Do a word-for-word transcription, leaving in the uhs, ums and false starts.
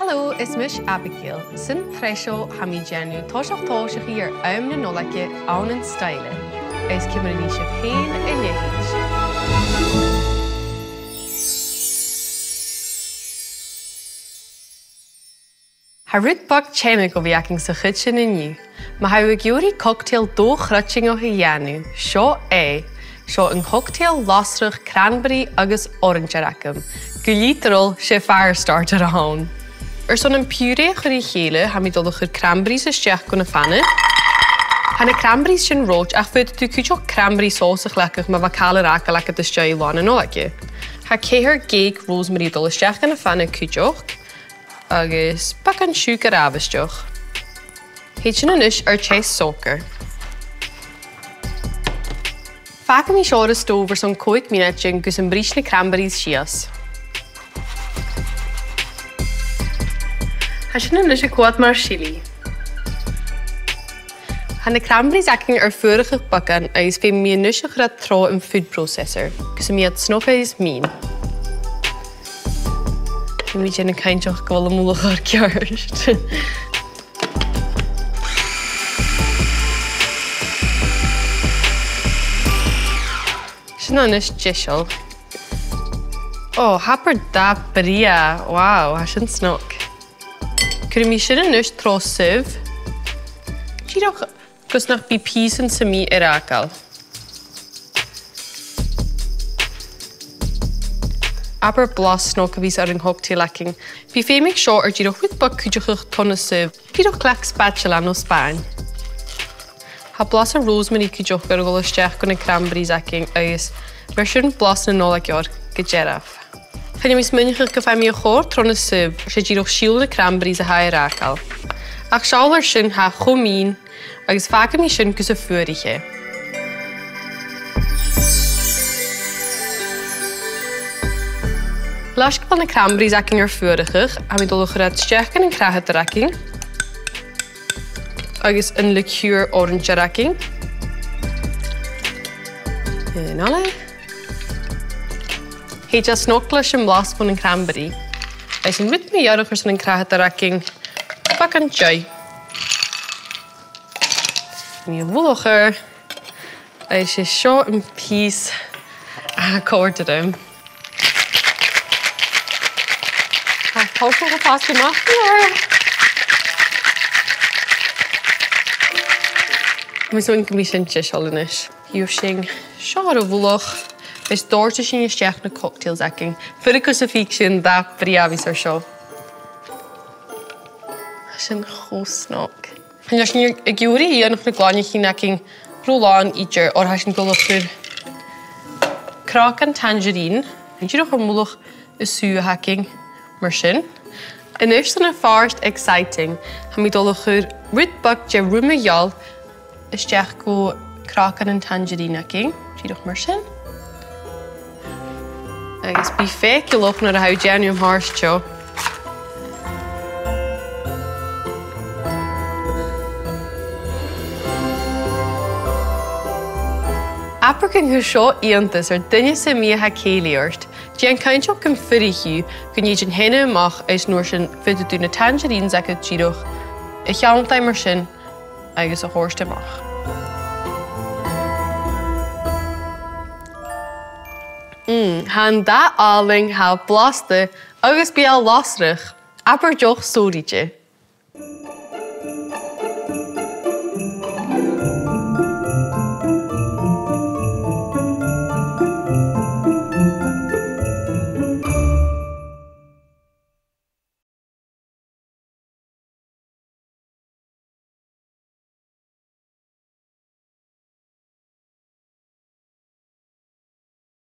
Hello, is mise Abigail. San t-sreath seo tha mi a' dèanamh toiseach tòiseachaidh air àm na Nollaige ann an Stoidhle. Is ciamar a nì sibh fhèin a leithid? Tha rud beag teann gu bhith againn sa chuid sin an-diugh. Ma tha thu ag iarraidh cocktail do-chruidaineach a dhèanamh, seo e. Seo an cocktail lasrach cranberry agus orainsear agam. Gu literal, 's e fire starter a th' ann. Airson am purée a chur ri chèile, tha mi dol a chur cranberries a-steach gu na fana. Tha na cranberries sin reòite, ach faodaidh tu cuideachd cranberry sauce a chleachdadh ma bha càil air fhàgail agad a-staigh Là na Nollaige. Tha ceithir gèig rosemary a' dol a-steach gu na fana cuideachd, agus beagan siùcar àbhaisteach. Thèid sinn a-nis air teas socair. Fàgaidh mi seo air an stòbh airson còig mionaidean gus am bris na cranberries sìos. Tha sin a-nis a' coimhead mar silidh. Tha na cranberries againn air fuarachadh beagan agus feumaidh mi a-nis a chur iad tro am food processor gus am bi iad snog agus mìn. Tha mi a' dèanamh cinnteach gu bheil am mullach ceart. Sin a-nis deiseil. Ò, abair dath brèagha. Wow, tha sin snog. Cuiridh mi sin a-nis tro sieve. Dìreach gus nach bi pìosan sam bith air fhàgail. Abair blas snog a bhios air an cocktail againn. Bidh feum aig seo air dìreach rud beag cuideachadh tron a' sieve. Dìreach cleachd spatula no spàin. Tha blas an rosemary cuideachd air a dhol a-steach gu na cranberries againn agus mar sin blas na Nollaige air gu dearbh. Chan eil mi a' smaoineachadh gum faigh mi a' chòrr tron a' sieve, 's e dìreach sìol na cranberries a tha air fhàgail. Ach seall air sin, tha e cho mìn, agus fàgaidh mi sin gus am fuaraicheas e. Leis gu bheil na cranberries againn air fuarachadh, tha mi dol a chur iad a-steach dhan a' chrathadair againn agus an liqueur orainsear againn. An ola. Thèid e snog leis an blas bhon a' chranberry. Agus an rud mu dheireadh airson a' chrathadair againn, beagan deigh. Nì mi a' mhullach air, agus 's e seo am pìos a tha a' còrdadh rium. Tha e toilichte a' fàs a-mach an-dràsta. Tha mi a' smaoineachadh gum bi sin deiseil a-nis. Gheibh sinn seo air a' mhullach, is dòirtidh sinn a-steach na cocktails againn. Fuirich gus am faic sinn an dath brèagha a bhios air seo. Tha sin cho snog. Chan eil sinn ag iarraidh dìreach na glainneachan againn ro làn idir, oir tha sinn a' dol a chur cràcan tangerine, dìreach air mullach an sùgh againn, mar sin. A-nis airson a' phàirt exciting, tha mi dol a chur rud beag de ruma gheal a-steach gu cràcan an tangerine againn, dìreach mar sin. Agus bi faiceallach nuair a tha thu a' dèanamh am pàirt seo. Abair gun cuir seo iongnadh air duine sam bith a tha cèilidh ort. Dèan cinnteach gum fuirich thu, gun tèid an teine a-mach, is an uair sin faodaidh tu na tangerines agad dìreach a cheannach mar sin agus a thoirt a-mach. Mm, tha an dath àlainn, tha e blasta agus bidh e lasrach. Abair deoch sònraichte.